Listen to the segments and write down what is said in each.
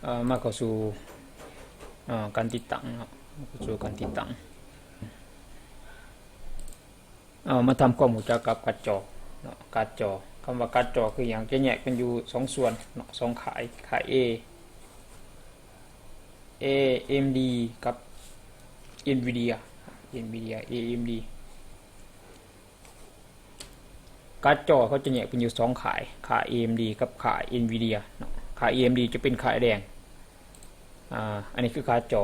ເອີ ມາເຂົ້າສູ່ ເອີ ການຕິດຕັ້ງເນາະ, ເຂົ້າສູ່ການຕິດຕັ້ງ. ເອີ ມາທຳຄວາມຮູ້ຈັກກັບກາດຈໍເນາະ. ກາດຈໍ, ຄຳວ່າກາດຈໍຄືຫຍັງ? ຈະແຍກເປັນຢູ່ສອງສ່ວນເນາະ, ສອງຄ້າຍ, ຄ້າຍ A, ເອເອັມດີ ກັບ Nvidia, Nvidia ເອເອັມດີ. ກາດຈໍເຂົາຈະແຍກເປັນຢູ່ສອງຄ້າຍ, ຄ້າຍ ເອເອັມດີ ກັບຄ້າຍ Nvidia ເນາະ. ຄ້າຍ ເອເອັມດີ ຈະເປັນຄ້າຍແດງ, ອາ ອັນນີ້ຄືກາດຈໍ.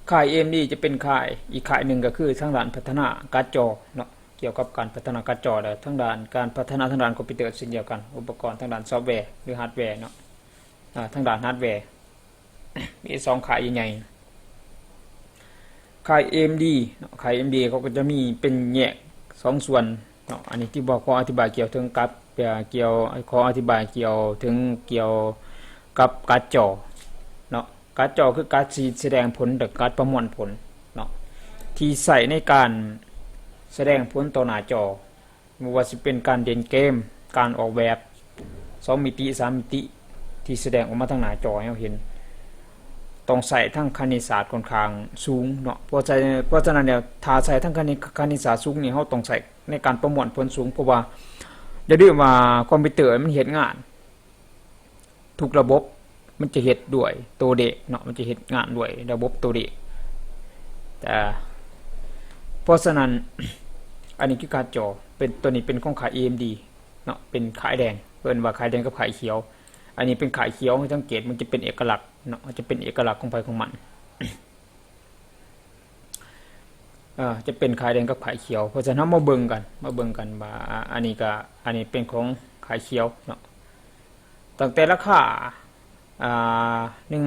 ຄ້າຍ ເອເອັມດີ ຈະເປັນຄ້າຍ, ອີກຄ້າຍໜຶ່ງກໍຄືທາງດ້ານພັດທະນາກາດຈໍເນາະ, ກ່ຽວກັບການພັດທະນາກາດຈໍ ແລະ ທາງດ້ານການພັດທະນາທາງດ້ານຄອມພິວເຕີເຊັ່ນດຽວກັນ, ອຸປະກອນທາງດ້ານຊອບແວ ຫຼື ຮາດແວເນາະ, ອາ ທາງດ້ານຮາດແວ. ມີສອງຄ້າຍໃຫຍ່ໆ ຄ້າຍ ເອເອັມດີ ເນາະ. ຄ້າຍ ເອເອັມດີ ເຂົາກໍຈະມີເປັນແຍກສອງສ່ວນເນາະ. ອັນນີ້ທີ່ບໍ່ຂໍອະທິບາຍກ່ຽວເຖິງກັບ ກ່ຽວ ຂໍອະທິບາຍກ່ຽວເຖິງ ກ່ຽວກັບກາດຈໍເນາະ. ກາດຈໍຄືກາດທີ່ສະແດງຜົນ ແລະ ກາດປະມວນຜົນເນາະ ທີ່ໃຊ້ໃນການສະແດງຜົນຕໍ່ໜ້າຈໍ. ບໍ່ວ່າຊິເປັນການເລ່ນເກມ, ການອອກແບບສອງມິຕິ, ສາມມິຕິ ທີ່ສະແດງອອກມາທາງໜ້າຈໍໃຫ້ເຮົາເຫັນ, ຕ້ອງໃຊ້ທັງຄະນິດສາດຂ້ອນຂ້າງສູງເນາະ. ເພາະ ເພາະສະນັ້ນແລ້ວ ຖ້າໃຊ້ທັງຄະນິດ ຄະນິດສາດສູງນີ້ ເຮົາຕ້ອງໃຊ້ໃນການປະມວນຜົນສູງ, ເພາະວ່າຢ່າລືມວ່າຄອມພິວເຕີມັນເຮັດງານ ທຸກລະບົບມັນຈະເຮັດດ້ວຍໂຕເລກເນາະ, ມັນຈະເຮັດງານດ້ວຍລະບົບໂຕເລກ. ແຕ່ ເພາະສະນັ້ນ ອັນນີ້ຄືກາດຈໍ, ເປັນ ໂຕນີ້ເປັນຂອງຄ້າຍ ເອເອັມດີ ເນາະ, ເປັນຄ້າຍແດງ, ເອີ້ນວ່າຄ້າຍແດງກັບຄ້າຍຂຽວ. ອັນນີ້ເປັນຄ້າຍຂຽວ, ໃຫ້ສັງເກດ ມັນຈະເປັນເອກະລັກເນາະ, ມັນຈະເປັນເອກະລັກຂອງໃຜຂອງມັນ. ເອີ ຈະເປັນຂາຍແດງກັບຂາຍຂຽວ. ເພາະສະນັ້ນ ເຮົາມາເບິ່ງກັນ ມາເບິ່ງກັນວ່າ ອາ ອັນນີ້ກະ ອັນນີ້ເປັນຂອງຂາຍຂຽວເນາະ, ຕັ້ງແຕ່ລາຄາ ອ່າ ໜຶ່ງ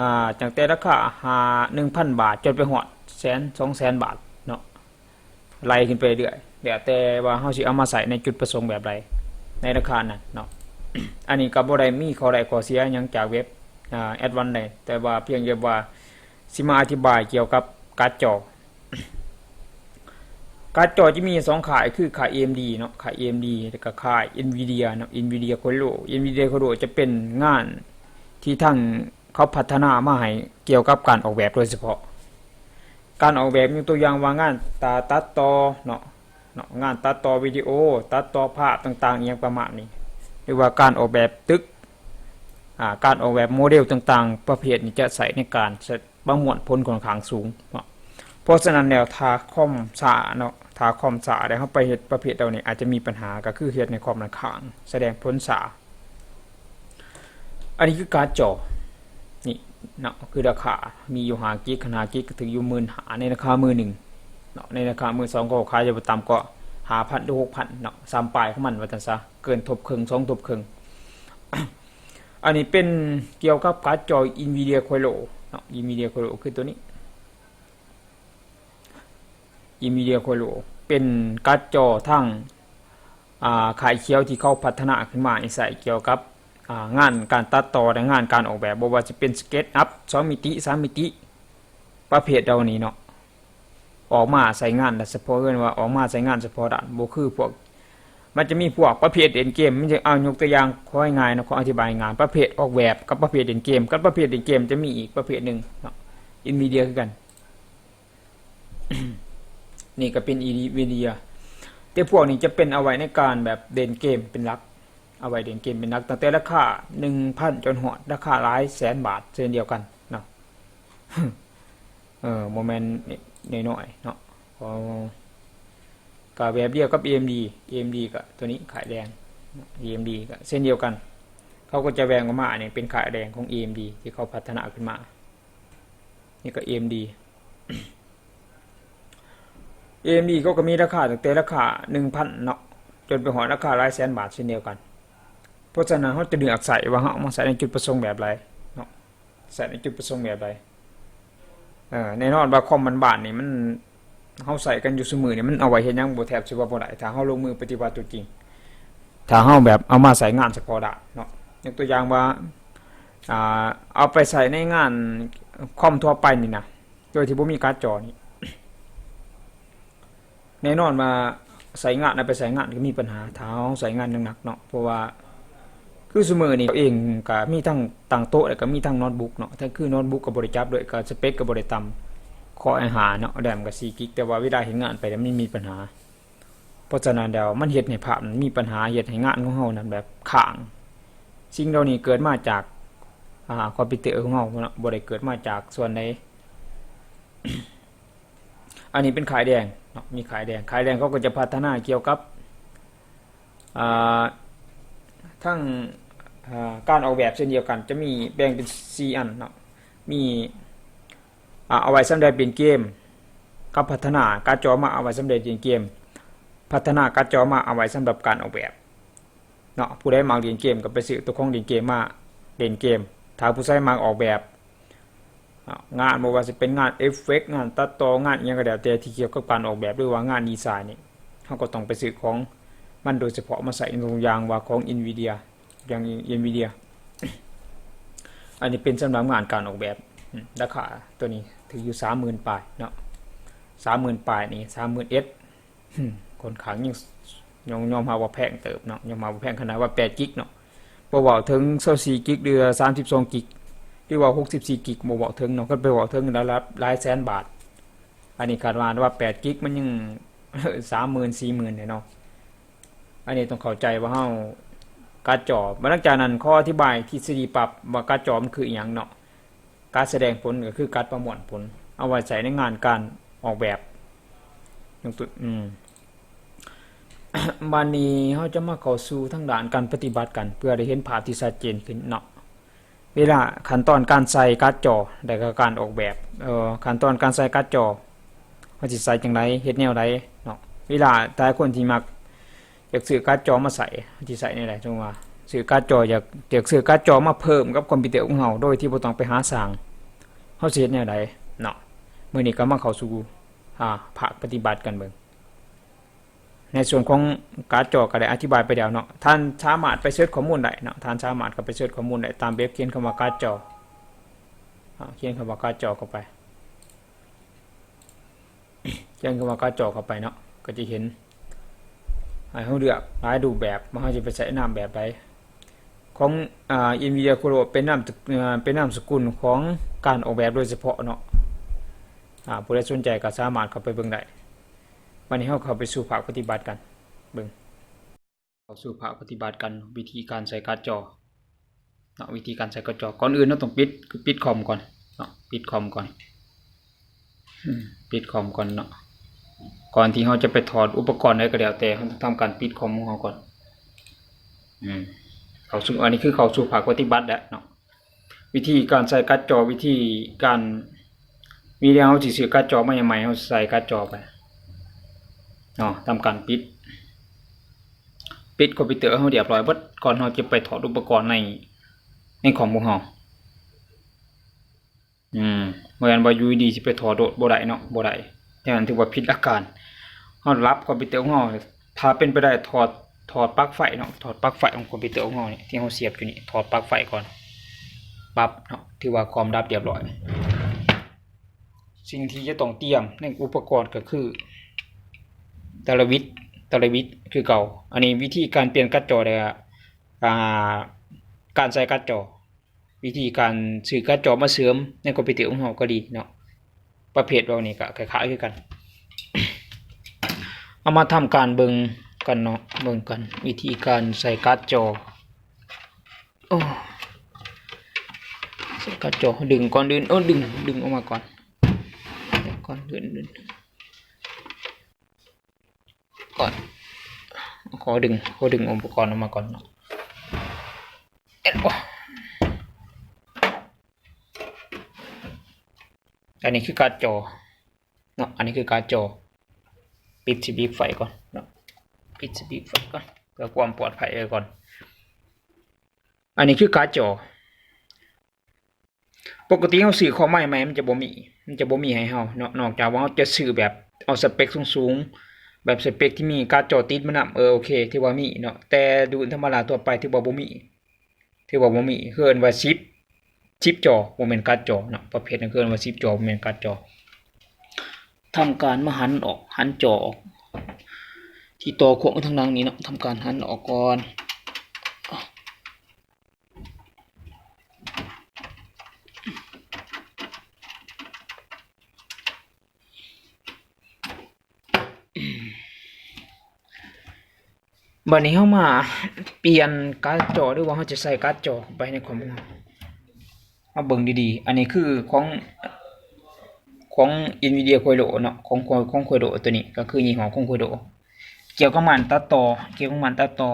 ອ່າ ຕັ້ງແຕ່ລາຄາ ຫ້າ ໜຶ່ງພັນບາດ ຈົນໄປຮອດແສນ ສອງແສນບາດເນາະ, ໄລ່ຂຶ້ນໄປເລື້ອຍ ແລ້ວແຕ່ວ່າເຮົາຊິເອົາມາໃຊ້ໃນຈຸດປະສົງແບບໃດ ໃນລາຄານັ້ນເນາະ. ອັນນີ້ກໍບໍ່ໄດ້ມີຂໍ້ໄດ້ຂໍ້ເສຍຫຍັງຈາກເວັບ ອ່າ ແອັດວານໃດ, ແຕ່ວ່າພຽງແຕ່ວ່າ ຊິມາອະທິບາຍກ່ຽວກັບກາດຈໍ. ກາດຈໍຈະມີສອງຄ້າຍ ຄືຄ້າຍ ເອເອັມດີ ເນາະ, ຄ້າຍ ເອເອັມດີ ແລ້ວກໍຄ້າຍ ເອັນວີເດຍ ເນາະ, ເອັນວີເດຍໂຄໂລ. ເອັນວີເດຍໂຄໂລຈະເປັນງານທີ່ທາງເຂົາພັດທະນາມາໃຫ້ກ່ຽວກັບການອອກແບບໂດຍສະເພາະ. ການອອກແບບ ຍົກຕົວຢ່າງວ່າງານຕາ ຕັດຕໍ່ເນາະ, ເນາະ, ງານຕັດຕໍ່ວິດີໂອ, ຕັດຕໍ່ພາບຕ່າງໆ ອີ່ຫຍັງປະມານນີ້ ຫຼືວ່າການອອກແບບຕຶກ, ອາ, ການອອກແບບໂມເດວຕ່າງໆ ປະເພດນີ້ຈະໃຊ້ໃນການປະມວນຜົນຂ້ອນຂ້າງສູງເນາະ. ເພາະສະນັ້ນແລ້ວ ຖ້າຄອມຊ້າເນາະ, ຖ້າຄອມຊ້າແລ້ວເຮົາໄປເຮັດປະເພດເຫຼົ່ານີ້ ອາດຈະມີບັນຫາ, ກໍຄືເຮັດໃຫ້ຄອມນັ້ນຄ້າງ, ສະແດງຜົນຊ້າ. ອັນນີ້ຄືກາດຈໍນີ້ເນາະ, ຄືລາຄາມີຢູ່ຫ້າກິກ, ຄັນຫ້າກິກກໍຖືກຢູ່ໝື່ນຫ້າ ໃນລາຄາມືໜຶ່ງເນາະ, ໃນລາຄາມືສອງກໍຂາຍຢູ່ບໍ່ຕ່ຳກວ່າຫ້າພັນ ຫຼື ຫົກພັນເນາະ, ສາມປາຍຂອງມັນວ່າຊັ້ນຊະ, ເກີນທົບເຄິ່ງ ສອງທົບເຄິ່ງ. ອັນນີ້ເປັນກ່ຽວກັບກາດຈໍ ເອັນວີເດຍໂຄໂລເນາະ, ເອັນວີເດຍໂຄໂລຄືຕົວນີ້. ເອັນວີເດຍໂຄໂລ ເປັນກາດຈໍທາງ ອ່າ ຄ້າຍຂຽວທີ່ເຂົາພັດທະນາຂຶ້ນມາໃຫ້ໃຊ້ກ່ຽວກັບ ອ່າ ງານການຕັດຕໍ່ ແລະ ງານການອອກແບບ, ບໍ່ວ່າຈະເປັນສະເກັດອັບ ສອງມິຕິ ສາມມິຕິ ປະເພດເຫຼົ່ານີ້ເນາະ, ອອກມາໃຊ້ງານໄດ້ສະເພາະ, ເອີ້ນວ່າອອກມາໃຊ້ງານສະເພາະດ້ານ, ບໍ່ຄືພວກ ມັນຈະມີພວກປະເພດເລ່ນເກມ, ມັນຈະ ເອົາ ຍົກຕົວຢ່າງ ຂໍໃຫ້ງ່າຍເນາະ, ຂໍອະທິບາຍງ່າຍ, ປະເພດອອກແບບກັບປະເພດເລ່ນເກມ, ກັບປະເພດເລ່ນເກມຈະມີອີກປະເພດໜຶ່ງເນາະ, ເອັນວີເດຍຄືກັນ. ນີ້ກໍເປັນເອັນວີເດຍ ແຕ່ພວກນີ້ຈະເປັນເອົາໄວ້ໃນການແບບເລ່ນເກມເປັນຫຼັກ, ເອົາໄວ້ເລ່ນເກມເປັນຫຼັກ, ຕັ້ງແຕ່ລາຄາໜຶ່ງພັນ ຈົນຮອດລາຄາຫຼາຍແສນບາດເຊັ່ນດຽວກັນເນາະ. ເອີ ບໍ່ແມ່ນນ້ອຍໆເນາະ, ເອີ ກໍແບບດຽວກັບເອັມດີ, ເອັມດີກໍຕົວນີ້ຂາຍແດງ, ເອັມດີກໍເຊັ່ນດຽວກັນ, ເຂົາກໍຈະແບ່ງອອກມາ ອັນນີ້ເປັນຂາຍແດງຂອງເອັມດີທີ່ເຂົາພັດທະນາຂຶ້ນມາ, ນີ້ກໍເອັມດີ. ເອັມດີ ເຂົາກໍມີລາຄາຕັ້ງແຕ່ລາຄາໜຶ່ງພັນເນາະ ຈົນໄປຮອດລາຄາຫຼາຍແສນບາດເຊັ່ນດຽວກັນ. ເພາະສະນັ້ນ ເຮົາຈະເລືອກໃຊ້ວ່າເຮົາເອົາມາໃຊ້ໃນຈຸດປະສົງແບບໃດເນາະ, ໃຊ້ໃນຈຸດປະສົງແບບໃດ. ເອີ ແນ່ນອນວ່າຄອມບ້ານໆນີ້ ມັນ ເຮົາໃຊ້ກັນຢູ່ຊຸມື້ນີ້ ມັນເອົາໄວ້ເຮັດຫຍັງບໍ່ ແທບຊິວ່າບໍ່ໄດ້ ຖ້າເຮົາລົງມືປະຕິບັດຕົວຈິງ, ຖ້າເຮົາແບບເອົາມາໃຊ້ງານສະເພາະດ້ານເນາະ. ຍົກຕົວຢ່າງວ່າ ອ່າ ເອົາໄປໃຊ້ໃນງານຄອມທົ່ວໄປນີ້ນະ ໂດຍທີ່ບໍ່ມີກາດຈໍນີ້ ແນ່ນອນວ່າໃຊ້ງານ ເອົາໄປໃຊ້ງານກໍມີບັນຫາ ຖ້າເຮົາໃຊ້ງານໜັກໆເນາະ, ເພາະວ່າ ຄືຊຸມື້ນີ້ເອງກໍມີທັງຕັ້ງໂຕະ ແລ້ວກໍມີທັງໂນ້ດບຸກເນາະ, ທັງຄືໂນ້ດບຸກກໍບໍ່ໄດ້ຈັບດ້ວຍ, ກໍສະເປັກກໍບໍ່ໄດ້ຕ່ຳ, ຂໍໃຫ້ຫາເນາະ, RAM ກໍສີ່ກິກ, ແຕ່ວ່າເວລາເຮັດງານໄປແລ້ວມັນມີປັນຫາ. ເພາະສະນັ້ນແລ້ວມັນເຮັດໃຫ້ພາບມັນມີປັນຫາ, ເຮັດໃຫ້ງານຂອງເຮົານັ້ນແບບຄ້າງ. ສິ່ງເຫຼົ່ານີ້ເກີດມາຈາກ ອ່າ ຄອມພິວເຕີຂອງເຮົາເນາະ, ບໍ່ໄດ້ເກີດມາຈາກສ່ວນໃດ. ອັນນີ້ເປັນຄ້າຍແດງເນາະ, ມີຄ້າຍແດງ, ຄ້າຍແດງເຂົາກໍຈະພັດທະນາກ່ຽວກັບ ອ່າ ທັງ ອ່າ ການອອກແບບເຊັ່ນດຽວກັນ, ຈະມີແບ່ງເປັນສີ່ອັນເນາະ, ມີ ອ່າ ເອົາໄວ້ສຳລັບຫຼິ້ນເກມ ກັບພັດທະນາກາດຈໍມາເອົາໄວ້ສຳລັບຫຼິ້ນເກມ, ພັດທະນາກາດຈໍມາເອົາໄວ້ສຳລັບການອອກແບບເນາະ. ຜູ້ໃດມັກຫຼິ້ນເກມກໍໄປຊື້ຕົວຂອງຫຼິ້ນເກມມາຫຼິ້ນເກມ, ຖ້າຜູ້ໃດມັກອອກແບບ ອ່າ ງານ ບໍ່ວ່າຊິເປັນງານເອຟເຟັກ, ງານຕັດຕໍ່, ງານອີ່ຫຍັງກໍແລ້ວແຕ່ທີ່ກ່ຽວກັບການອອກແບບ ຫຼືວ່າງານດີໄຊນີ້, ເຮົາກໍຕ້ອງໄປຊື້ຂອງມັນໂດຍສະເພາະມາໃຊ້, ຕົວຢ່າງວ່າຂອງ Nvidia ຢ່າງ Nvidia. ອັນນີ້ເປັນສຳລັບງານການອອກແບບ. ອາ ລາຄາຕົວນີ້ຖືກຢູ່ສາມໝື່ນປາຍເນາະ, ສາມໝື່ນປາຍນີ້ ສາມໝື່ນເອັດ ອືມ ຂ້ອນຂ້າງຍັງ ຍອມ ຍອມຮັບວ່າແພງເຕີບເນາະ, ຍອມຮັບວ່າແພງຂະໜາດວ່າແປດກິກເນາະ, ບໍ່ເວົ້າເຖິງຊາວສີ່ກິກ ຫຼືວ່າສາມສິບສອງກິກ ຫຼືວ່າຫົກສິບສີ່ກິກ ບໍ່ເວົ້າເຖິງເນາະ, ຄັນໄປເວົ້າເຖິງລະດັບຫຼາຍແສນບາດ. ອັນນີ້ຄາດວ່າ ວ່າແປດກິກມັນຍັງສາມໝື່ນ ສີ່ໝື່ນແຫຼະເນາະ. ອັນນີ້ຕ້ອງເຂົ້າໃຈວ່າເຮົາກາດຈໍ. ບັດຫຼັງຈາກນັ້ນ ຂໍອະທິບາຍທິດສະດີປັບວ່າກາດຈໍມັນຄືອີ່ຫຍັງເນາະ. ກາດສະແດງຜົນກໍຄືກາດປະມວນຜົນ ເອົາໄວ້ໃຊ້ໃນງານການອອກແບບ. ຍົກຕົວ ອືມ ບາດນີ້ເຮົາຈະມາເຂົ້າສູ່ທາງດ້ານການປະຕິບັດກັນ ເພື່ອໄດ້ເຫັນພາບທີ່ຊັດເຈນຂຶ້ນເນາະ. ເວລາ ຂັ້ນຕອນການໃສ່ກາດຈໍ ແລ້ວກໍການອອກແບບ ເອີ ຂັ້ນຕອນການໃສ່ກາດຈໍ ເຮົາຊິໃສ່ຈັ່ງໃດ ເຮັດແນວໃດເນາະ. ເວລາ ຫຼາຍຄົນທີ່ມັກ ຢາກຊື້ກາດຈໍມາໃສ່ ເຮົາຊິໃສ່ແນວໃດ? ສົມມຸດວ່າຊື້ກາດຈໍ ຢາກ ຢາກຊື້ກາດຈໍມາເພີ່ມກັບຄອມພິວເຕີຂອງເຮົາ ໂດຍທີ່ບໍ່ຕ້ອງໄປຫາສ້າງ ເຮົາຊິເຮັດແນວໃດເນາະ? ມື້ນີ້ກໍມາເຂົ້າສູ່ ອ່າ ພາກປະຕິບັດກັນເບິ່ງ. ໃນສ່ວນຂອງກາດຈໍກໍໄດ້ອະທິບາຍໄປແລ້ວເນາະ, ທ່ານສາມາດໄປເສີດຂໍ້ມູນໄດ້ເນາະ, ທ່ານສາມາດເຂົ້າໄປເສີດຂໍ້ມູນໄດ້ຕາມເວັບ ຂຽນຄຳວ່າກາດຈໍ ອ່າ ຂຽນຄຳວ່າກາດຈໍເຂົ້າໄປ. ຂຽນຄຳວ່າກາດຈໍເຂົ້າໄປເນາະ ກໍຈະເຫັນໃຫ້ເຮົາເລືອກຫຼາຍຮູບແບບ ວ່າເຮົາຈະໄປໃຊ້ນາມແບບໃດ. ຂອງ ອ່າ Nvidia Color ເປັນນາມ ເປັນນາມສະກຸນຂອງການອອກແບບໂດຍສະເພາະເນາະ. ອ່າ ຜູ້ໃດສົນໃຈກໍສາມາດເຂົ້າໄປເບິ່ງໄດ້. ບັດນີ້ເຮົາເຂົ້າໄປສູ່ພາກປະຕິບັດກັນເບິ່ງ. ເຂົ້າສູ່ພາກປະຕິບັດກັນ ວິທີການໃສ່ກາດຈໍເນາະ, ວິທີການໃສ່ກາດຈໍ. ກ່ອນອື່ນເຮົາຕ້ອງປິດ ປິດຄອມກ່ອນເນາະ, ປິດຄອມກ່ອນ ອືມ ປິດຄອມກ່ອນເນາະ. ກ່ອນທີ່ເຮົາຈະໄປຖອດອຸປະກອນໃດກໍແລ້ວແຕ່ ເຮົາຕ້ອງທຳການປິດຄອມຂອງເຮົາກ່ອນ. ອືມ ເຂົ້າສູ່ ອັນນີ້ຄືເຂົ້າສູ່ພາກປະຕິບັດແລ້ວເນາະ. ວິທີການໃສ່ກາດຈໍ ວິທີການ ມີແລ້ວເຮົາຊິຊື້ກາດຈໍມາໃໝ່ ເຮົາໃສ່ກາດຈໍໄປເນາະ, ທຳການປິດ ປິດຄອມພິວເຕີເຮົາຮຽບຮ້ອຍເບິດ ກ່ອນເຮົາຈະໄປຖອດອຸປະກອນໃນ ໃນຄອມຂອງເຮົາ. ອືມ ບໍ່ແມ່ນວ່າຢູ່ດີໆຊິໄປຖອດໂລດ ບໍ່ໄດ້ເນາະ ບໍ່ໄດ້, ແນວນັ້ນຖືວ່າຜິດຫຼັກການ. ເຮົາລັບຄອມພິວເຕີຂອງເຮົາ ຖ້າເປັນໄປໄດ້ ຖອດ ຖອດປລັກໄຟເນາະ, ຖອດປລັກໄຟຂອງຄອມພິວເຕີຂອງເຮົານີ້ ທີ່ເຮົາສຽບຢູ່ນີ້ ຖອດປລັກໄຟກ່ອນ ປັບເນາະ, ຖືວ່າຄອມດັບຮຽບຮ້ອຍ. ສິ່ງທີ່ຈະຕ້ອງຕຽມໃນອຸປະກອນກໍຄື ຕະລະວິດ ຕະລະວິດຄືເກົ່າ. ອັນນີ້ວິທີການປ່ຽນກາດຈໍ ແລະ ອ່າ ການໃສ່ກາດຈໍ. ວິທີການຊື້ກາດຈໍມາເສີມໃນຄອມພິວເຕີຂອງເຮົາກໍດີເນາະ, ປະເພດເຫຼົ່ານີ້ກໍຄ້າຍໆຄືກັນ. ເອົາມາທຳການເບິ່ງກັນເນາະ, ເບິ່ງກັນ ວິທີການໃສ່ກາດຈໍ. ໂອ້ ໃສ່ກາດຈໍ ດຶງ ກ່ອນອື່ນ ໂອ້ ດຶງ ດຶງອອກມາກ່ອນ ກ່ອນອື່ນ ກ່ອນ ຂໍດຶງ ຂໍດຶງອຸປະກອນອອກມາກ່ອນເນາະ. ເອັດ ໂອ້ ອັນນີ້ຄືກາດຈໍເນາະ, ອັນນີ້ຄືກາດຈໍ. ປິດສະວິດໄຟກ່ອນເນາະ, ປິດສະວິດໄຟກ່ອນ ເພື່ອຄວາມປອດໄພໄວ້ກ່ອນ. ອັນນີ້ຄືກາດຈໍ. ປົກກະຕິເຮົາຊື້ຂອງໃໝ່ໆ ມັນຈະບໍ່ມີ ມັນຈະບໍ່ມີໃຫ້ເຮົາເນາະ, ນອກຈາກວ່າເຮົາຈະຊື້ແບບເອົາສະເປັກສູງໆ ແບບສະເປັກທີ່ມີກາດຈໍຕິດມານຳ ເອີ ໂອເຄ ຖືວ່າມີເນາະ, ແຕ່ລຸ້ນທຳມະດາທົ່ວໄປຖືວ່າບໍ່ມີ ຖືວ່າບໍ່ມີ. ເອີ້ນວ່າຊິບ ຊິບຈໍ ບໍ່ແມ່ນກາດຈໍເນາະ, ປະເພດນັ້ນເອີ້ນວ່າຊິບຈໍ ບໍ່ແມ່ນກາດຈໍ. ທຳການມາຫັນອອກ ຫັນຈໍອອກ ທີ່ຕໍ່ຂວາງທາງຫຼັງນີ້ເນາະ, ທຳການຫັນອອກກ່ອນ. ບັດນີ້ເຮົາມາປ່ຽນກາດຈໍ ຫຼືວ່າເຮົາຈະໃສ່ກາດຈໍເຂົ້າໄປໃນຄອມຂອງເຮົາ. ເຮົາເບິ່ງດີໆ ອັນນີ້ຄືຂອງ ຂອງ Nvidia Quadro ເນາະ ຂອງ ຂອງ ຂອງ Quadro ຕົວນີ້ ກໍຄືຍີ່ຫໍ້ຂອງ Quadro. ກ່ຽວກັບມ່ານຕັດຕໍ່ ກ່ຽວກັບມ່ານຕັດຕໍ່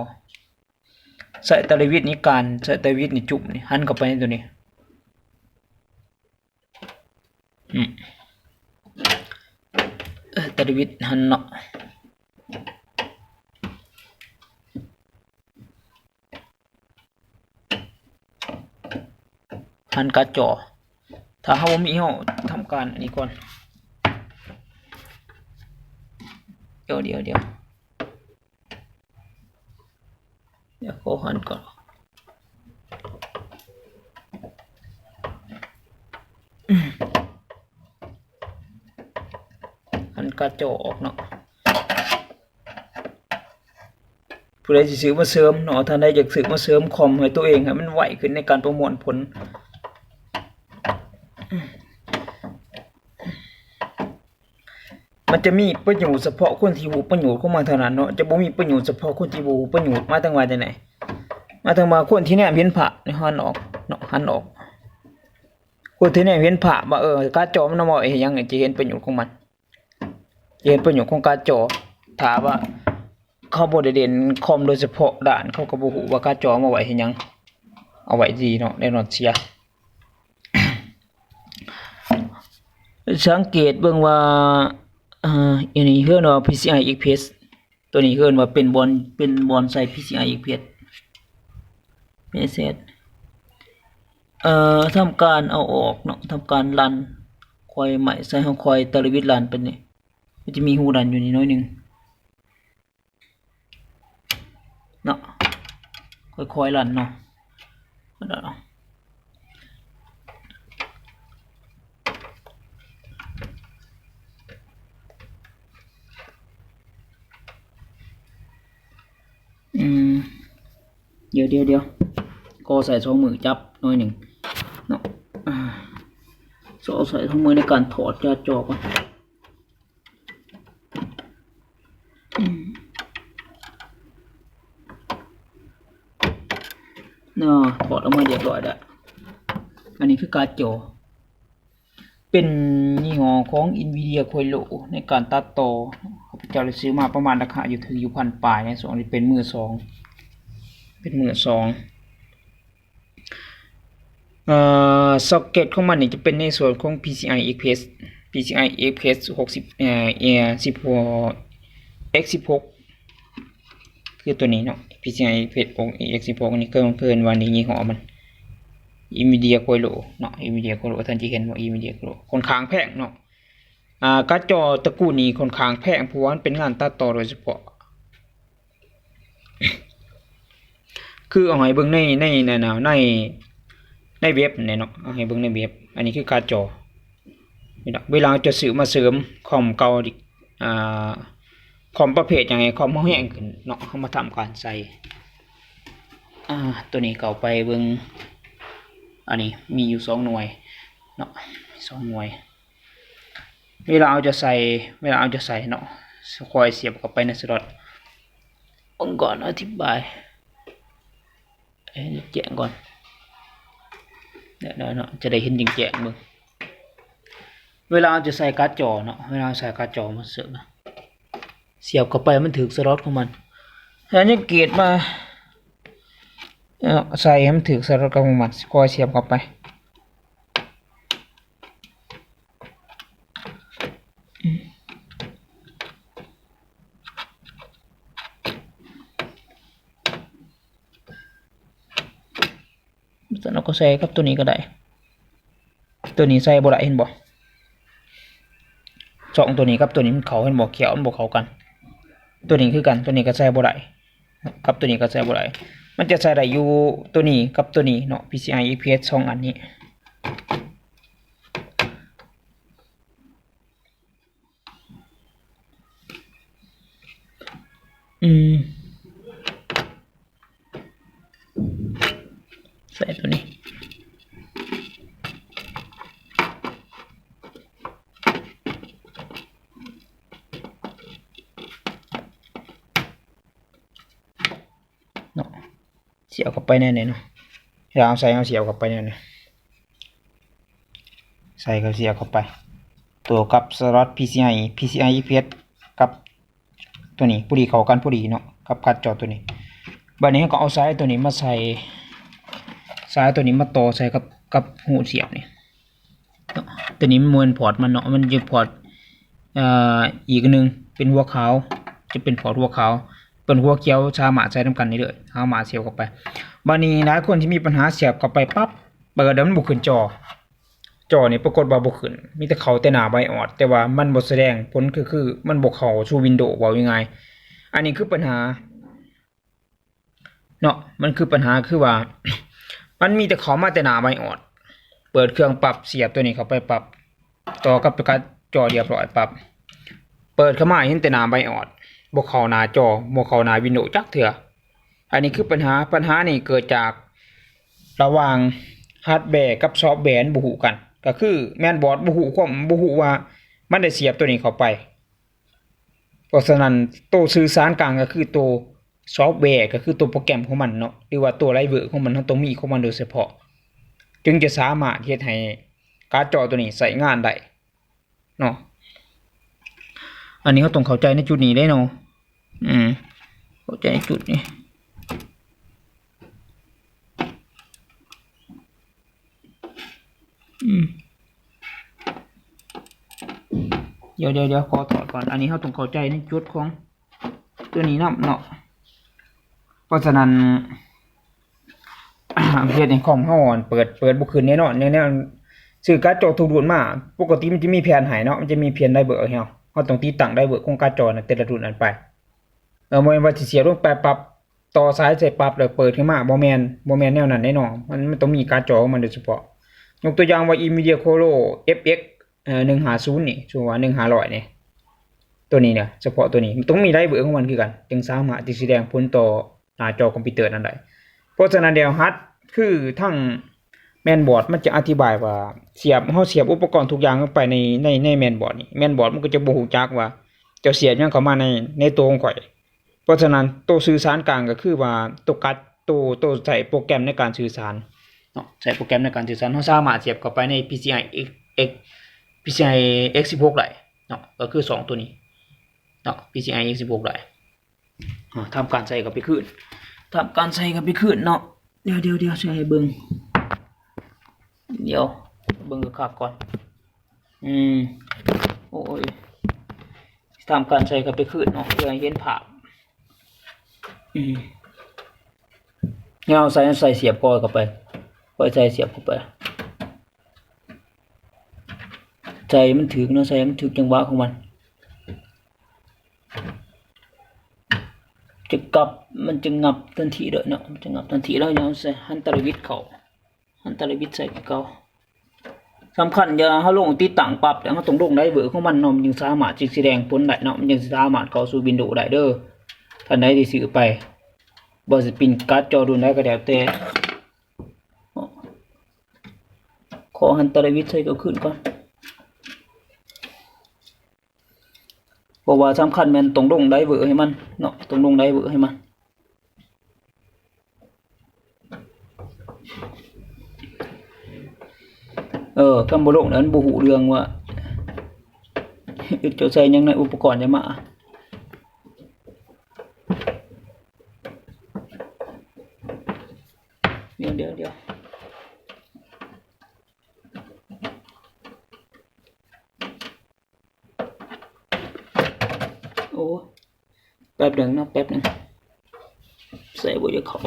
ໃຊ້ຕາລະວິດໃນການ ໃຊ້ຕາລະວິດໃນຈຸ່ມນີ້ ຫັນເຂົ້າໄປໃນຕົວນີ້. ອືມ ເອີ ຕາລະວິດຫັ້ນເນາະ ຫັນກາດຈໍ. ຖ້າເຮົາບໍ່ມີ ເຮົາທຳການອັນນີ້ກ່ອນ. ດຽວ ດຽວ ດຽວ. ດຽວຂໍຫັນກ່ອນ ຫັນກາດຈໍອອກເນາະ. ຜູ້ໃດຊິຊື້ມາເສີມເນາະ ທ່ານໃດຢາກຊື້ມາເສີມຄອມໃຫ້ຕົວເອງ ໃຫ້ມັນໄວຂຶ້ນໃນການປະມວນຜົນ. ມັນຈະມີປະໂຫຍດສະເພາະຄົນທີ່ຮູ້ປະໂຫຍດຂອງມັນເທົ່ານັ້ນເນາະ ຈະບໍ່ມີປະໂຫຍດສະເພາະຄົນທີ່ບໍ່ຮູ້ປະໂຫຍດ. ໝາຍເຖິງວ່າຈັ່ງໃດ? ໝາຍເຖິງວ່າຄົນທີ່ແນມເຫັນພະນີ້ ຫັນອອກເນາະ ຫັນອອກ. ຄົນທີ່ແນມເຫັນພະວ່າ ເອີ ກາດຈໍມັນເອົາໄວ້ເຮັດຫຍັງ ຈະເຫັນປະໂຫຍດຂອງມັນ ຈະເຫັນປະໂຫຍດຂອງກາດຈໍ. ຖ້າວ່າ ເຂົາບໍ່ໄດ້ເຫຼັ້ນຄອມໂດຍສະເພາະດ້ານ ເຂົາກໍບໍ່ຮູ້ວ່າກາດຈໍເອົາມາໄວ້ເຮັດຫຍັງ ເອົາໄວ້ດີເນາະ ແນ່ນອນເສຍ. ສັງເກດເບິ່ງວ່າ ເອີ ອັນນີ້ເອີ້ນວ່າ PCI Express ຕົວນີ້ເອີ້ນວ່າເປັນບ່ອນ ເປັນບ່ອນໃສ່ PCI Express ເປັນເສດ ເອີ ທຳການເອົາອອກເນາະ ທຳການລັນ ຄ່ອຍໄໝ້ໃສ່ ເຮົາຄ່ອຍຕາລະວິດລັນໄປນີ້ ມັນຈະມີຮູລັນຢູ່ນີ້ໜ້ອຍໜຶ່ງ ເນາະ ຄ່ອຍໆລັນເນາະ. ອືມ ດຽວໆໆ ກໍໃຊ້ສອງມືຈັບໜ້ອຍໜຶ່ງເນາະ ອາ ໃຊ້ສອງມືໃນການຖອດກາດຈໍກ່ອນ. ເນາະ ຖອດອອກມາຮຽບຮ້ອຍແລ້ວ. ອັນນີ້ຄືກາດຈໍ ເປັນຍີ່ຫໍ້ຂອງ Nvidia Quadro ໃນການຕັດຕໍ່. ຂ້າພະເຈົ້າໄດ້ຊື້ມາປະມານລາຄາຢູ່ ຖືກຢູ່ພັນປາຍ ໃນຊ່ວງທີ່ເປັນມືສອງ ເປັນມືສອງ. ເອີ ຊັອກເກັດຂອງມັນນີ້ຈະເປັນໃນສ່ວນຂອງ PCI Express PCI Express ຫົກສິບ ເອີ ເອັກສິບຫົກ ຄືຕົວນີ້ເນາະ PCI Express ເອັກສິບຫົກ ນີ້ ເອີ້ນວ່ານີ້ຍີ່ຫໍ້ມັນ Nvidia Quadro ເນາະ Nvidia Quadro ທ່ານຈະເຫັນວ່າ Nvidia Quadro ຂ້ອນຂ້າງແພງເນາະ. ອາ ກາດຈໍຕະກູນນີ້ຂ້ອນຂ້າງແພງ ເພາະວ່າມັນເປັນງານຕັດຕໍ່ໂດຍສະເພາະ. ຄືເອົາໃຫ້ເບິ່ງໃນ ໃນ ໃນ ໃນ ໃນເວັບນີ້ເນາະ ເອົາໃຫ້ເບິ່ງໃນເວັບ. ອັນນີ້ຄືກາດຈໍ ເວລາເຮົາຈະຊື້ມາເສີມຄອມເກົ່າ ອາ ຄອມປະເພດຫຍັງໃຫ້ຄອມເຮົາແຮງຂຶ້ນເນາະ ເຮົາມາທຳການໃສ່ ອາ ຕົວນີ້ເຂົ້າໄປເບິ່ງ. ອັນນີ້ມີຢູ່ສອງໜ່ວຍເນາະ ສອງໜ່ວຍ. ເວລາເຮົາຈະໃສ່ ເວລາເຮົາຈະໃສ່ເນາະ ຄ່ອຍສຽບເຂົ້າໄປໃນສະລັອດ. ເບິ່ງກ່ອນ ອະທິບາຍໃຫ້ແຈ້ງກ່ອນ ເນາະ ຈະໄດ້ເຫັນແຈ້ງໆເບິ່ງ. ເວລາເຮົາຈະໃສ່ກາດຈໍເນາະ ເວລາເຮົາໃສ່ກາດຈໍມາເສີມ ສຽບເຂົ້າໄປໃຫ້ມັນຖືກສະລັອດຂອງມັນ ແລ້ວຍັງກຽດມາ ເນາະ ໃສ່ໃຫ້ມັນຖືກສະລັອດຂອງມັນ ຄ່ອຍສຽບເຂົ້າໄປ. ຊັ້ນເຮົາກໍໃສ່ກັບຕົວນີ້ກໍໄດ້. ຕົວນີ້ໃສ່ບໍ່ໄດ້ ເຫັນບໍ່? ຊ່ອງຕົວນີ້ກັບຕົວນີ້ມັນເຂົ້າ ເຫັນບໍ່? ແຂ້ວມັນບໍ່ເຂົ້າກັນ. ຕົວນີ້ຄືກັນ ຕົວນີ້ກໍໃສ່ບໍ່ໄດ້ ກັບຕົວນີ້ກໍໃສ່ບໍ່ໄດ້. ມັນຈະໃສ່ໄດ້ຢູ່ຕົວນີ້ກັບຕົວນີ້ເນາະ PCI Express ສອງອັນນີ້. ອືມ ໃສ່ຕົວນີ້ ເ ສຽບເຂົ້າໄປແນວນີ້ເນາະ. ເວລາເຮົາໃສ່ ເຮົາສຽບເຂົ້າໄປແນວນີ້ ໃສ່ ເຮົາສຽບເຂົ້າໄປ ຕົວກັບສະລັອດ PCI PCI Express ກັບ ຕົວນີ້ພໍດີເຂົ້າກັນພໍດີເນາະ ກັບກາດຈໍຕົວນີ້. ບາດນີ້ເຮົາກໍເອົາສາຍຕົວນີ້ມາໃສ່ ສາຍຕົວນີ້ມາຕໍ່ໃສ່ກັບ ກັບຮູສຽບນີ້ເນາະ. ຕົວນີ້ມັນບໍ່ແມ່ນພອດມັນເນາະ ມັນຈະພອດ ເອີ ອີກອັນໜຶ່ງເປັນຫົວຂາວ ຈະເປັນພອດຫົວຂາວ ເປັນຫົວຂຽວ ສາມາດໃສ່ນຳກັນໄດ້ເລີຍ ເຮົາມາສຽບເຂົ້າໄປ. ບາດນີ້ຫຼາຍຄົນທີ່ມີບັນຫາສຽບເຂົ້າໄປປັບ ເປີດແລ້ວມັນບໍ່ຂຶ້ນຈໍ ຈໍນີ້ປາກົດວ່າບໍ່ຂຶ້ນ ມີແຕ່ເຂົ້າແຕ່ໜ້າໄບອອດ ແຕ່ວ່າມັນບໍ່ສະແດງຜົນ ຄື ຄືມັນບໍ່ເຂົ້າສູ່ວິນໂດ ເວົ້າງ່າຍໆ. ອັນນີ້ຄືບັນຫາເນາະ ມັນຄືບັນຫາ ຄືວ່າ ມັນມີແຕ່ເຂົ້າມາແຕ່ໜ້າໄບອອດ ເປີດເຄື່ອງປັບ ສຽບຕົວນີ້ເຂົ້າໄປປັບ ຕໍ່ກັບກາດຈໍລຽບຮ້ອຍປັບ ເປີດເຂົ້າມາເຫັນແຕ່ໜ້າໄບອອດ ບໍ່ເຂົ້າໜ້າຈໍ ບໍ່ເຂົ້າໜ້າວິນໂດຈັກເທື່ອ. ອັນນີ້ຄືບັນຫາ ບັນຫານີ້ເກີດຈາກລະຫວ່າງຮາດແວກັບຊອບແວມັນບໍ່ຮູ້ກັນ ກໍຄືແມນບອດບໍ່ຮູ້ຄວາມ ບໍ່ຮູ້ວ່າມັນໄດ້ສຽບຕົວນີ້ເຂົ້າໄປ. ເພາະສະນັ້ນ ໂຕສື່ສານກາງກໍຄືໂຕຊອບແວ ກໍຄືໂຕໂປຣແກຣມຂອງມັນເນາະ ຫຼືວ່າໂຕໄດຣເວີຂອງມັນ ເຮົາຕ້ອງມີຂອງມັນໂດຍສະເພາະ ຈຶ່ງຈະສາມາດເຮັດໃຫ້ກາດຈໍຕົວນີ້ໃຊ້ງານໄດ້ ເນາະ. ອັນນີ້ເຮົາຕ້ອງເຂົ້າໃຈໃນຈຸດນີ້ເດ້ເນາະ ອືມ ເຂົ້າໃຈໃນຈຸດນີ້ ອືມ ດຽວໆໆ ຂໍຖອດກ່ອນ ອັນນີ້ເຮົາຕ້ອງເຂົ້າໃຈໃນຈຸດຂອງ ຕົວນີ້ນຳເນາະ. ເພາະສະນັ້ນ ເຮັດໃຫ້ຄອມເຮົາເປີດ ເປີດບໍ່ຂຶ້ນແນ່ນອນ ແນວ ແນວ ຊື້ກາດຈໍທຸກລຸ້ນມາ ປົກກະຕິມັນຈະມີແຜ່ນໃຫ້ເນາະ ມັນຈະມີແຜ່ນໄດຣເວີໃຫ້ເຮົາ ເຮົາຕ້ອງຕິດຕັ້ງໄດຣເວີຂອງກາດຈໍນັ້ນແຕ່ລະລຸ້ນນັ້ນໄປ. ເອີ ບໍ່ແມ່ນວ່າຊິສຽບລົງໄປປັບ ຕໍ່ສາຍໃສ່ປັບ ແລ້ວເປີດຂຶ້ນມາ ບໍ່ແມ່ນ ບໍ່ແມ່ນແນວນັ້ນເດ້ເນາະ ມັນ ມັນຕ້ອງມີກາດຈໍຂອງມັນໂດຍສະເພາະ. ຍົກຕົວຢ່າງວ່າ Nvidia Color FX ເອີ ໜຶ່ງຫ້າສູນນີ້ ສົມມຸດວ່າ ໜຶ່ງຫ້າຮ້ອຍນີ້ ຕົວນີ້ນະ ສະເພາະຕົວນີ້ ມັນຕ້ອງມີໄດຣເວີຂອງມັນຄືກັນ ຈຶ່ງສາມາດທີ່ຊິສະແດງຜົນຕໍ່ໜ້າຈໍຄອມພິວເຕີນັ້ນໄດ້. ເພາະສະນັ້ນແລ້ວ ຮັດ ຄືທັງແມນບອດ ມັນຈະອະທິບາຍວ່າ ສຽບ ເຮົາສຽບອຸປະກອນທຸກຢ່າງລົງໄປໃນ ໃນ ໃນແມນບອດນີ້ ແມນບອດມັນກໍຈະບໍ່ຮູ້ຈັກວ່າເຈົ້າສຽບຫຍັງເຂົ້າມາໃນ ໃນໂຕຂອງຂ້ອຍ. ເພາະສະນັ້ນ ໂຕສື່ສານກາງກໍຄືວ່າ ໂຕກາດ ໂຕ ໂຕໃຊ້ໂປຣແກຣມໃນການສື່ສານເນາະ ໃຊ້ໂປຣແກຣມໃນການສື່ສານ ເຮົາສາມາດສຽບເຂົ້າໄປໃນ PCI X X PCI X ສິບຫົກໄດ້ເນາະ ກໍຄືສອງຕົວນີ້ເນາະ PCI X ສິບຫົກໄດ້. ອ່າ ທຳການໃສ່ເຂົ້າໄປຄືນ ທຳການໃສ່ເຂົ້າໄປຄືນເນາະ. ດຽວໆໆ ຊິໃຫ້ເບິ່ງ ດຽວເບິ່ງຄັກໆກ່ອນ. ອືມ ໂອ້ຍ ທຳການໃສ່ເຂົ້າໄປຄືນເນາະ ເພື່ອໃຫ້ເຫັນພາບ. ອືມ ເຮົາໃສ່ ໃສ່ສຽບກ້ອຍເຂົ້າໄປ ຄ່ອຍໃສ່ສຽບເຂົ້າໄປ ໃສ່ໃຫ້ມັນຖືກເນາະ ໃສ່ໃຫ້ມັນຖືກຈັງຫວະຂອງມັນ ຈະກັບ ມັນຈະງັບທັນທີເລີຍເນາະ ມັນຈະງັບທັນທີ. ແລ້ວເຮົາໃສ່ Hunter Lewis ເຂົ້າ Hunter Lewis ໃສ່ຄືເກົ່າ. ສຳຄັນ ຢ່າ ເຮົາລົງຕິດຕັ້ງປັບ ແລ້ວເຮົາຕ້ອງລົງໄດຣເວີຂອງມັນເນາະ ມັນຈຶ່ງສາມາດຊິສະແດງຜົນໄດ້ເນາະ ມັນຈຶ່ງສາມາດເຂົ້າສູ່ວິນໂດໄດ້ເດີ. ທ່ານໃດທີ່ຊື້ໄປ ບໍ່ວ່າຊິເປັນກາດຈໍລຸ້ນໃດກໍແລ້ວແຕ່ ຂໍ Hunter Lewis ໃສ່ເຂົ້າຄືນກ່ອນ ເພາະວ່າສຳຄັນແມ່ນຕ້ອງລົງໄດຣເວີໃຫ້ມັນເນາະ ຕ້ອງລົງໄດຣເວີໃຫ້ມັນ. ເອີ ຄັນບໍ່ລົງແລ້ວມັນບໍ່ຮູ້ເລື່ອງວ່າ ເຈົ້າໃສ່ຫຍັງໃນອຸປະກອນຈະມາ. ດຽວໆໆ ໂອ້ ແປັບໜຶ່ງເນາະ ແປັບໜຶ່ງ ໃສ່ບໍ່ຢາກເຂົ້າ.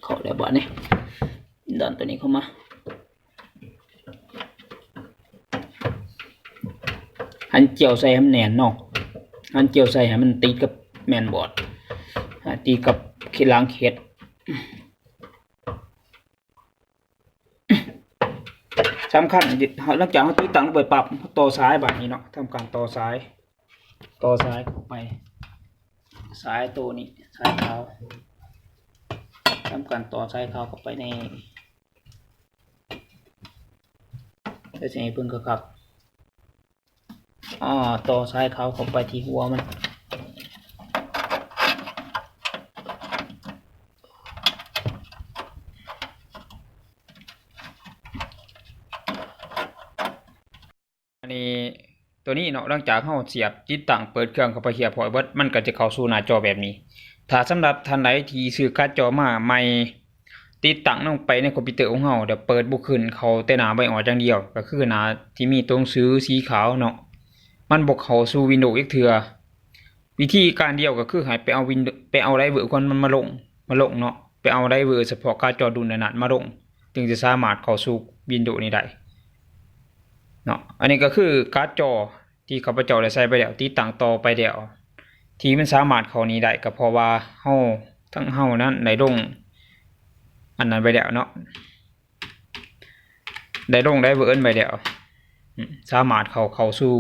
ເຂົ້າແລ້ວບາດນີ້ ດັນຕົວນີ້ເຂົ້າມາ ຫັນກ່ຽວໃສ່ໃຫ້ມັນແໜ້ນເນາະ ຫັນກ່ຽວໃສ່ໃຫ້ມັນຕິດກັບແມນບອດ ໃຫ້ຕິດກັບເຂດຫຼັງເຂດ. ສຳຄັນ ຫຼັງຈາກເຮົາຕິດຕັ້ງລົງໄປປັບ ຕໍ່ສາຍບາດນີ້ເນາະ ທຳການຕໍ່ສາຍ ຕໍ່ສາຍເຂົ້າໄປ ສາຍໂຕນີ້ ສາຍຂາວ ທຳການຕໍ່ສາຍຂາວເຂົ້າໄປໃນ ດຽວຊິໃຫ້ເບິ່ງຄັກໆ. ອາ ຕໍ່ສາຍຂາວເຂົ້າໄປທີ່ຫົວມັນ. ອັນນີ້ ຕົວນີ້ເນາະ ຫຼັງຈາກເຮົາສຽບຕິດຕັ້ງເປີດເຄື່ອງເຂົ້າໄປຮຽບຮ້ອຍເບິດ ມັນກໍຈະເຂົ້າສູ່ໜ້າຈໍແບບນີ້. ຖ້າສຳລັບທ່ານໃດທີ່ຊື້ກາດຈໍມາໃໝ່ ຕິດຕັ້ງລົງໄປໃນຄອມພິວເຕີຂອງເຮົາ ແລ້ວເປີດບໍ່ຂຶ້ນ ເຂົ້າແຕ່ໜ້າໄບອອດຢ່າງດຽວ ກໍຄືໜ້າທີ່ມີຕົວໜັງສືສີຂາວເນາະ ມັນບໍ່ເຂົ້າສູ່ວິນໂດຈັກເທື່ອ. ວິທີການດຽວກໍຄືໃຫ້ໄປເອົາວິນໂດ ໄປເອົາໄດເວີຂອງມັນມາລົງ ມາລົງເນາະ ໄປເອົາໄດເວີສະເພາະກາດຈໍລຸ້ນນັ້ນໆມາລົງ ຈຶ່ງຈະສາມາດເຂົ້າສູ່ວິນໂດນີ້ໄດ້ເນາະ. ອັນນີ້ກໍຄືກາດຈໍທີ່ຂ້າພະເຈົ້າໄດ້ໃສ່ໄປແລ້ວ ຕິດຕັ້ງຕໍ່ໄປແລ້ວ ທີ່ມັນສາມາດເຂົ້ານີ້ໄດ້ ກໍເພາະວ່າເຮົາ ທັງເຮົານັ້ນໄດ້ລົງອັນນັ້ນໄປແລ້ວເນາະ ໄດ້ລົງໄດເວີໄປແລ້ວ ອາ ສາມາດເຂົ້າ ເຂົ້າສູ່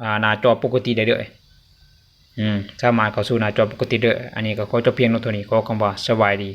ອາ ໜ້າຈໍປົກກະຕິໄດ້ເລີຍ ອາ ສາມາດເຂົ້າສູ່ໜ້າຈໍປົກກະຕິເລີຍ. ອັນນີ້ກໍຂໍຈົບພຽງເທົ່ານີ້ ຂໍຄຳວ່າສະບາຍດີ.